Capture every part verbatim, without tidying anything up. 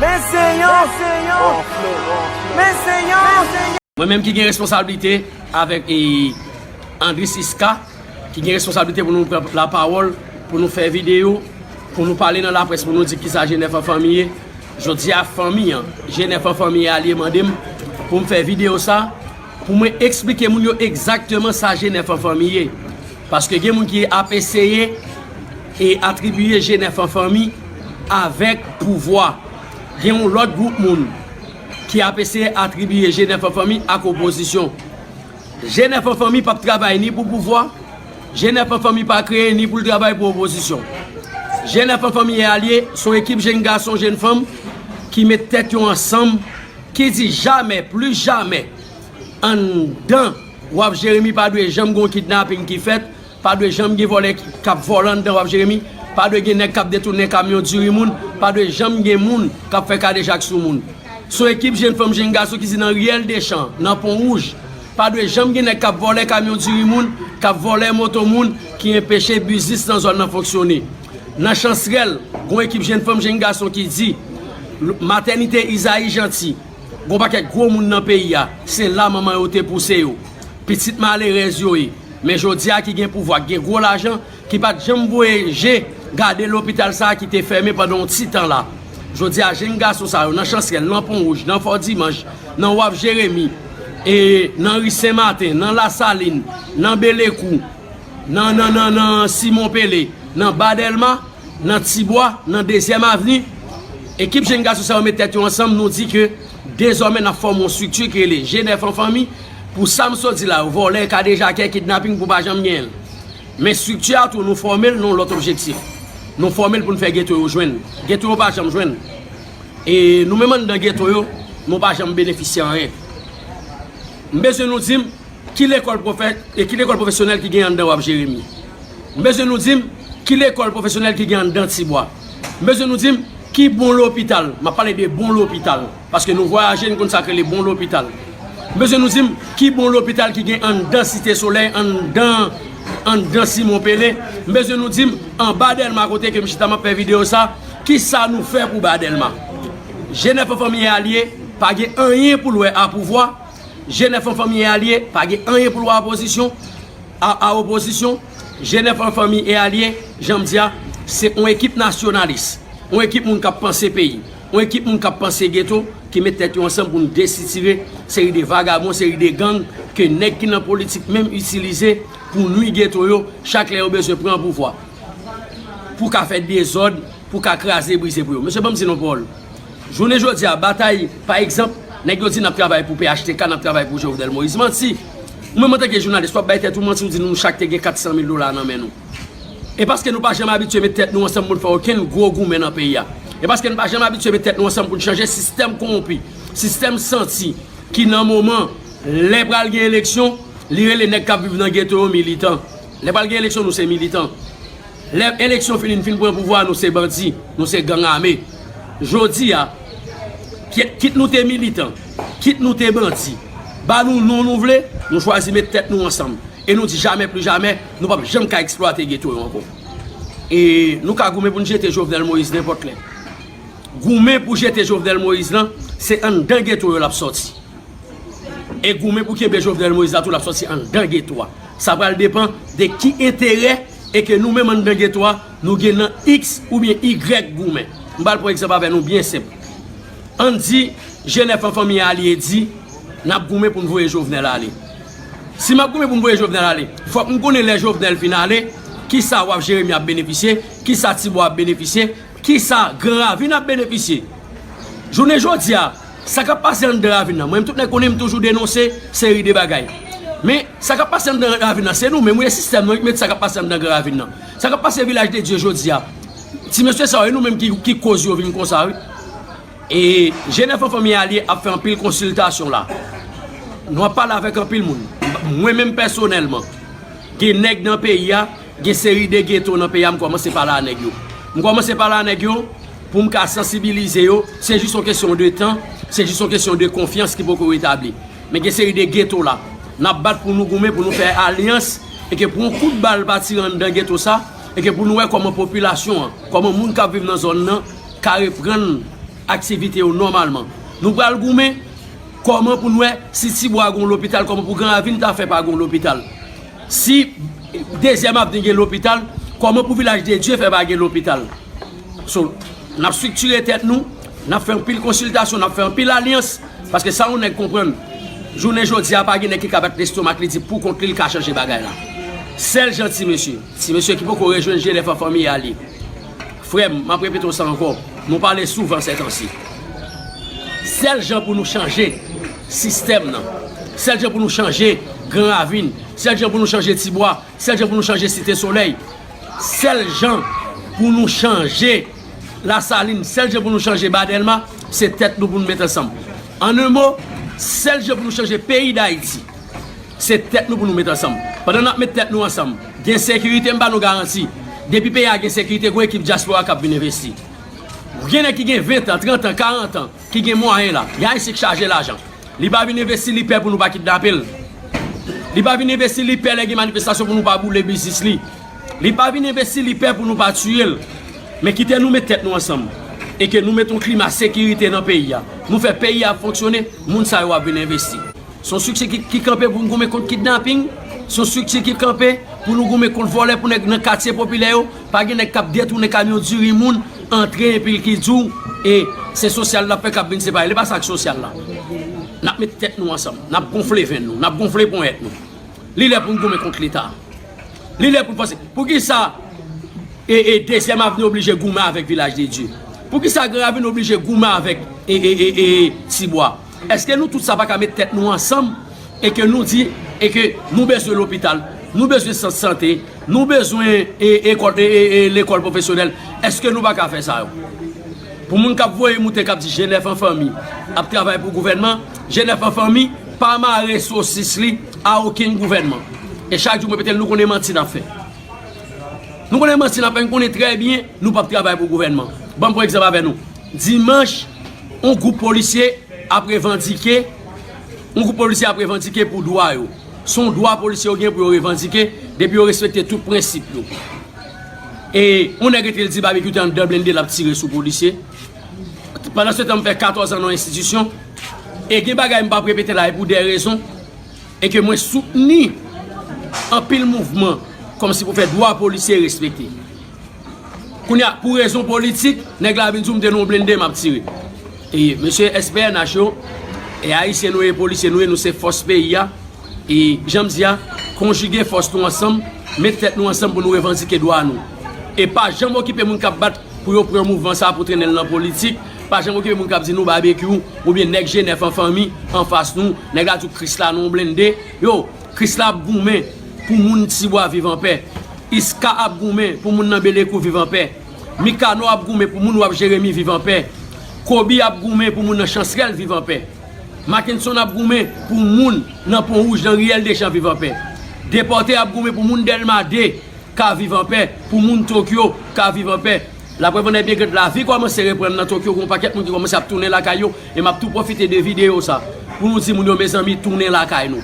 Men se yon, men se yon, men se yon. Mwen menm ki gen responsablite avèk e, Andris Iska, ki gen responsablite pou nou pran lapawòl, pou nou fè videyo, pou nou pale nan laprès, pou nou di kisa G nèf an fanmi ye. Jodi a fanmi an, G nèf an fanmi e alye mande m pou m fè videyo sa, pou mwen eksplike moun yo egzakteman sa G nèf an fanmi ye. Paske gen moun ki ap eseye e atribiye G nèf an fanmi avèk pouvwa. Gen yon lòt gwoup moun ki ap eseye atribiye G nèf an fanmi ak opozisyon. G nèf an fanmi p ap travay ni pou pouvwa, G nèf an fanmi pa kreye ni pou l travay pou opozisyon. G nèf an fanmi e alye, se yon ekip jenn gason, jenn fanm ki met tèt yo ansanm, ki di jamè, plis jamè, anndan W A P Jeremi pa dwe janm gen yon kidnaping ki fèt, pa dwe janm gen vòlè k ap vòlè anndan W A P Jeremi, pa dwe gen nèg k ap detounen kamyon diri moun, pa dwe janm gen moun k ap fè kadejak sou moun. Se yon ekip jenn fanm, jenn gason ki di nan riyèl Dechan, nan Pon Wouj, pa dwe janm gen nèg k ap vòlè kamyon diri moun, k ap vòlè moto moun, ki enpeche biznis nan zòn nan fonksyone. Nan Chansrèl, gen yon ekip jenn fanm, jenn gason ki di, matènite Izayi Janti, gen yon pakèt gwo moun nan peyi a, se la manman yo te pouse yo. Pitit malerèz yo ye. Men jodi a ki gen pouvwa, ki gen gwo lajan, ki pa t janm voye je gade lopital sa a ki te fèmen pandan yon ti tan la. Jodi a, jenn gason sa yo, nan Chansrèl, nan Pon Wouj, nan Fò Dimanch, nan W A P Jeremi, e nan ri Sen Maten, nan Lasalin, nan Belekou, nan, nan, nan, nan Simon Pele, nan Ba Dèlma, nan Tibwa, nan Dezyèm Avni, ekip jenn gason sa yo met tèt yo ansanm, nou di ke dezòmè n ap fòme yon estrikti ki rele G nèf an fanmi. Pou sa m sot di la yo, vòlè, kadejakè, kidnaping, pou pa janm genyen l. Men estrikti a tou, nou fòme l nan yon lòt objektif. Nou fòme l pou n fè geto yo jwenn. Geto yo pa janm jwenn. E nou menm anndan geto yo, nou pa janm benefisye anyen. M bezwen nou di m ki lekòl pwofè-, e ki lekòl pwofesyonèl ki gen anndan W A P Jeremi. M bezwen nou di m ki lekòl pwofesyonèl ki gen anndan Tibwa. M bezwen nou di m ki bon lopital. M ap pale de bon lopital. Paske nou vwayaje, nou konn sa k rele bon lopital. M bezwen nou di m ki bon lopital ki gen anndan Site Solèy, anndan, anndan Simon Pele. M bezwen nou di m anba Dèlma kote ke m chita m ap fè videyo sa, kisa nou fè pou ba Dèlma. G nèf an fanmi e alye pa gen anyen pou l wè a pouvwa. G nèf an fanmi e alye pa gen anyen pou l wè a opozisyon. A, a opozisyon, G nèf an fanmi e alye, jan m di a, se yon ekip nasyonalis, yon ekip moun k ap panse peyi, yon ekip moun k ap panse geto, ki met tèt yo ansanm pou n desitire seri de vagabon, seri de gang ke nèg ki nan politik menm itilize pou nwi geto yo chak lè yo bezwen pran pouvwa, pou ka fè dezòd, pou ka kraze brize pou yo. Mesye, ban m di nou pawòl. Jounen jodi a, batay, pa egzanp, nèg yo di n ap travay pou P H T K, n ap travay pou Jovenel Moïse. Manti! Ou menm antanke jounalis, w ap bay tèt ou manti, ou di nou chak te gen kat san mil dola nan men nou. E paske nou pa janm abitye met tèt nou ansanm pou n fè okenn gwo goumen nan peyi a. E paske n pa janm abitye met tèt nou ansanm pou n chanje sistèm kowonpi, sistèm santi, ki nan moman, lè pral gen eleksyon, li rele nèg k ap viv nan geto yo militan. Lè pral gen eleksyon, nou se militan. Lè eleksyon fini, n fin pran pouvwa, nou se bandi, nou se gang ame. Jodi a, kit, kit nou te militan, kit nou te bandi, ba nou non nou vle, nou chwazi met tèt nou ansanm. E nou di jamè pli jamè, nou p ap janm ka eksplwate geto yo ankò. E nou ka goumen pou n jete Jovenel Moïse nenpòt lè. Goumen pou jete Jovenel Moïse lan, se anndan geto yo l ap sòti. E goumen pou kenbe Jovenel Moïse la tou, l ap sòti anndan geto a. Sa pral depann de ki enterè e ke nou menm anndan geto a, nou gen nan X oubyen Y goumen. M pral pran egzanp avè nou byen senp. Ann di, G nèf an fanmi alye di, n ap goumen pou n voye Jovenel ale. Si m ap goumen pou m voye Jovenel ale, fòk m konnen lè Jovenel fin ale, kisa W A P Jeremi ap benefisye, kisa Tibwa ap benefisye, kisa Gran Ravin ap benefisye. Jounen jodi a, sa k ap pase anndan ravin nan, mwen menm tout nèg konnen m toujou denonse seri de bagay. Men, sa k ap pase anndan ravin nan, se nou menm, wi, e sistèm nan ki mete sa k ap pase anndan Gran Ravin nan. Sa k ap pase Vilaj de Dye jodi a, ti mesye sa yo, e nou menm ki, ki koz yo vin konsa, wi. E G nèf an fanmi alye ap fè anpil konsiltasyon la. Nou ap pale avèk anpil moun. Mwen menm pèsonèlman, gen nèg nan peyi a, gen seri de geto nan peyi a, m kòmanse pale a nèg yo. M kòmanse pale a nèg yo pou m ka sansibilize yo. Se jis yon kesyon de tan, se jis yon kesyon de konfyans ki poko retabli. Men gen seri de geto la. N ap bat pou nou goumen, pou nou fè alyans, e ke pou yon kout bal pa tire anndan geto sa, e ke pou nou wè kòman popilasyon an, kòman moun k ap viv nan zòn nan, ka reprann aktivite yo nòmalman. Nou pral goumen kòman pou n wè si Tibwa gen yon lopital, kòman pou Gran Ravin ta fè pa gen yon lopital. Si Dezyèm Avni gen lopital, kòman pou Vilaj de Dye fè pa gen lopital? So, n ap estriktire tèt nou, n ap fè anpil konsiltasyon, n ap fè anpil alyans, paske sa yon nèg konprann, jounen jodi a pa gen nèg ki ka bat lestomak li di pou kont li, li ka chanje bagay la. Sèl jan ti mesye, ti mesye ki poko rejwenn G N F an fanmi a li. Frè m, m ap repete w sa ankò, nou pale souvan sètansi. Sèl jan pou nou chanje sistèm nan, sèl jan pou nou chanje Gran Ravin, sèl jan pou nou chanje Tibwa, sèl jan pou nou chanje Site Solèy, sèl jan pou nou chanje Lasalin, sèl jan pou nou chanje Ba Dèlma, se tèt nou pou nou met ansanm. An en mo, sèl jan pou nou chanje peyi Dayiti, se tèt nou pou nou met ansanm. Pandan n ap met tèt nou ansanm, gen sekirite, m ba nou garanti, depi peyi a gen sekirite, gen yon ekip dyaspora k ap vin envesti. Gen nèg ki gen ven tan, trant an, karant an, ki gen mwayen la. Gen Ayisyen k chaje lajan. Li pa vin envesti, li pè pou nou pa kidnape l. Li pa vin envesti, li pè lè gen manifestasyon pou nou pa boule biznis li. Li pa vin envesti, li pè pou nou pa tiye l. Men kite nou met tèt nou ansanm e ke nou met yon klima sekirite nan peyi a. Nou fè peyi a fonksyone, moun sa yo ap vin envesti. Se yon estrikti ki, ki kanpe pou n goumen kont kidnaping. Se yon estrikti ki kanpe pou nou goumen kont vòlè, pou nèg nan katye popilè yo. Pa gen nèg k ap detounen kamyon diri moun, antre epi l ki di w, e se sosyal l ap fè k ap vin separe. Li pa sa k sosyal la. N ap met tèt nou ansanm, n ap gonfle venn nou, n ap gonfle ponyèt nou. Li lè pou n goumen kont Leta. Li lè pou n fòse. Poukisa e, e Dezyèm Avni oblije goumen avèk Vilaj de Dye? Poukisa Gran Ravin oblije goumen avèk e, e, e, e Tibwa? Èske nou tout sa pa ka met tèt nou ansanm e ke nou di e ke nou bezwen lopital, nou bezwen sant sante, nou bezwen e, ekòl, e, e, e lekòl pwofesyonèl? Èske nou pa ka fè sa yo? Pou moun k ap voye moute k ap di G N F an fanmi ap travay pou gouvènman, G N F an fanmi pa mare sosis li a okenn gouvènman. E chak jou mwen repete l, nou konnen manti n ap fè. Nou konnen manti n ap fè, nou konnen trè byen nou p ap travay pou gouvènman. Ban m pran egzanp avè nou. Dimanch, yon gwoup polisye ap revandike, yon gwoup polisye ap revandike pou dwa yo. Se yon dwa polisye yo gen pou yo revandike, depi yo respekte tout prensip yo. E yon nèg rete l di Babekyou te anndan blende l ap tire sou polisye. Pandan se tan, m fè katòz an nan yon enstitisyon. E gen bagay m p ap repete la, e pou de rezon. E ke mwen soutni anpil mouvman kòmsi pou fè dwa polisye respekte. Kounye a, pou rezon politik, nèg la vin di w m te nan yon blende, m ap tire. E mesye S P N H yo, e ayisyen nou ye, polisye nou ye, nou se fòs peyi a. E jan m di a, konjige fòs nou ansanm, met tèt nou ansanm pou nou revandike dwa nou. E pa janm okipe moun k ap bat pou yo pran mouvman sa a pou trennen l nan politik. Pa janm okipe moun k ap di nou Babekyou oubyen nèg G N F an fanmi anfas nou. Nèg la di w Krisla nan yon blende. Yo, Krisla ap goumen pou moun Tibwa viv anpè. Iska ap goumen pou moun nan Belekou viv anpè. Mikano ap goumen pou moun w ap Jeremi viv anpè. Kobi ap goumen pou moun nan Chansrèl viv anpè. Mackenson ap goumen pou moun nan Pon Wouj, nan Riyèl Deschamps viv anpè. Depòte ap goumen pou moun Dèlma de ka viv anpè, pou moun Tokyo ka viv anpè. Laprèv annè byen grèt, lavi kòmanse reprann nan Tokyo, gen yon pakèt moun ki kòmanse ap tounen lakay yo, e m ap tou pwofite de videyo sa pou nou di moun yo, mezanmi, tounen lakay nou.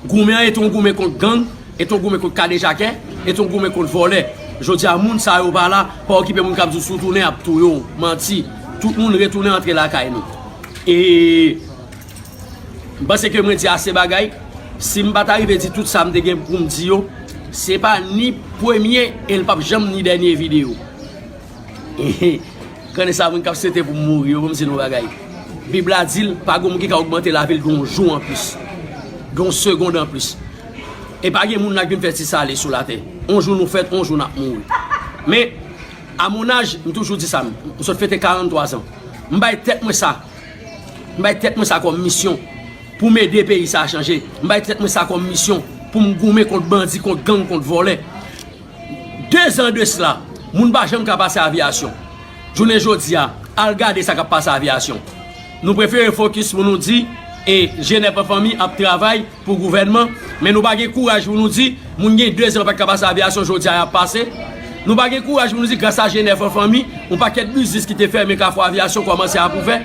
Goumen an e t on goumen kont gang, e t on goumen kont kadejakè, e t on goumen kont vòlè. Jodi a, moun sa yo pa la, pa okipe moun k ap di w si w tounen, y ap touye w. Manti. Tout moun retounen antre lakay nou. E m panse ke mwen di ase bagay. Si m pa ta rive di tout sa m te gen pou m di yo, se pa ni premye e l p ap janm ni dènye videyo. Konnen sa moun k ap swete pou m mouri yo, ban m di nou yon bagay. Bib la di l, pa gen moun ki ka ogmante lavi l gen yon jou anplis, gen yon segond anplis. E pa gen moun la k vin fè ti sale sou latè. On jou nou fèt, on jou n ap mouri. Men, a mon âge, m toujou di sa, m sot fete karannntwa zan. M bay tèt mwen sa. M bay tèt mwen sa kòm misyon pou m ede peyi sa a chanje. M bay tèt mwen sa kòm misyon pou m goumen kont bandi, kont gang, kont vòlè. De zan de sila, moun pa janm ka pase aviyasyon. Jounen jodi a, al gade sa k ap pase aviyasyon. Nou prefere fokis pou nou di, e, G N F an fanmi ap travay pou gouvènman, men nou pa gen kouraj pou nou di, moun gen de zan pa t ka pase aviyasyon, jodi a y ap pase. Nou pa gen kouraj pou nou di, gras a G N F an fanmi, yon pakèt biznis ki te fèmen, Kafou Aviyasyon kòmanse ap ouvè.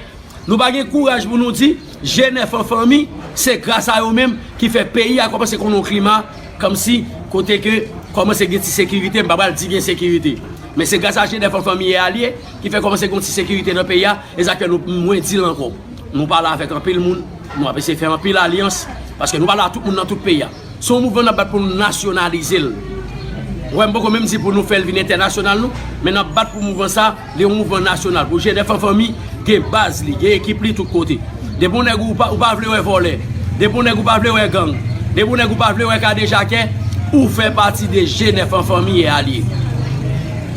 Nou pa gen kouraj pou nou di, G N F an fanmi, se gras a yo menm ki fè peyi a kòmanse konn yon klima, kòmsi kote ke kòmanse gen ti sekirite, m pa pral di gen sekirite. Men se gras a G nèf an fanmi e alye ki fè kòmanse gen yon ti sekirite nan peyi a. E sa k fè nou, mwen di l ankò, nou pale avèk anpil moun, nou ap eseye fè anpil alyans, paske nou pale a tout moun nan tout peyi a. Se yon mouvman n ap bat pou nou nasyonalize l. Ou wè, m poko menm di pou nou fè l vin entènasyonal non, men n ap bat pou mouvman sa, li yon mouvman nasyonal. Pou G nèf an fanmi gen baz li, gen ekip li tout kote. Depi yon nèg ou pa, ou pa vle wè vòlè, depi yon nèg ou pa vle wè gang, depi yon nèg ou pa vle wè kadejakè, ou fè pati de G nèf an fanmi e alye.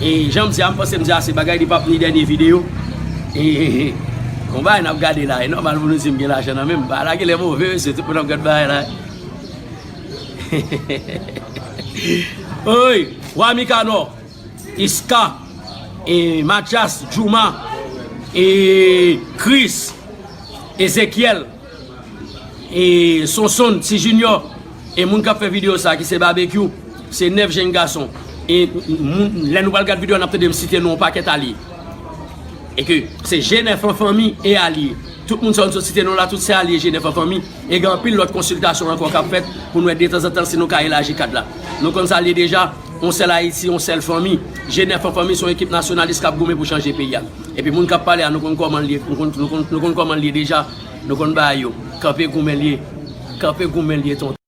E jan m di a, m panse m di ase bagay, li p ap ni dènye videyo. E, e, e, e. Yon bagay n ap gade la, e nòmal pou nou di m gen lajan nan men m. Bagay la genlè move, mesye, tout moun ap gad bagay la. Oy, Wa Mikanò, Iska, e, Mathias, Juma, e, Chris, Ezekiel, e, Sonson, Ti Junior, e moun k ap fè videyo sa ki se Babekyou, se nèf jenn gason. E moun, lè nou pral gad videyo a, n ap tande m site non yon pakèt alye. E ke se G nèf an fanmi e alye. Tout moun sa yo n sot site non la, tout se alye G nèf an fanmi. E gen anpil lòt konsiltasyon ankò k ap fèt pou nou wè detanzantan si nou ka elaji kad la. Nou konn sa l ye deja, yon sèl Ayiti, yon sèl fanmi. G nèf an fanmi se yon ekip nasyonalis k ap goumen pou chanje peyi a. Epi moun k ap pale a, nou konn kòman l ye, nou konn, nou konn, nou konn kòman l ye deja. Nou konn bagay yo. Kanpe goumen l ye. Kanpe goumen l ye, tonton.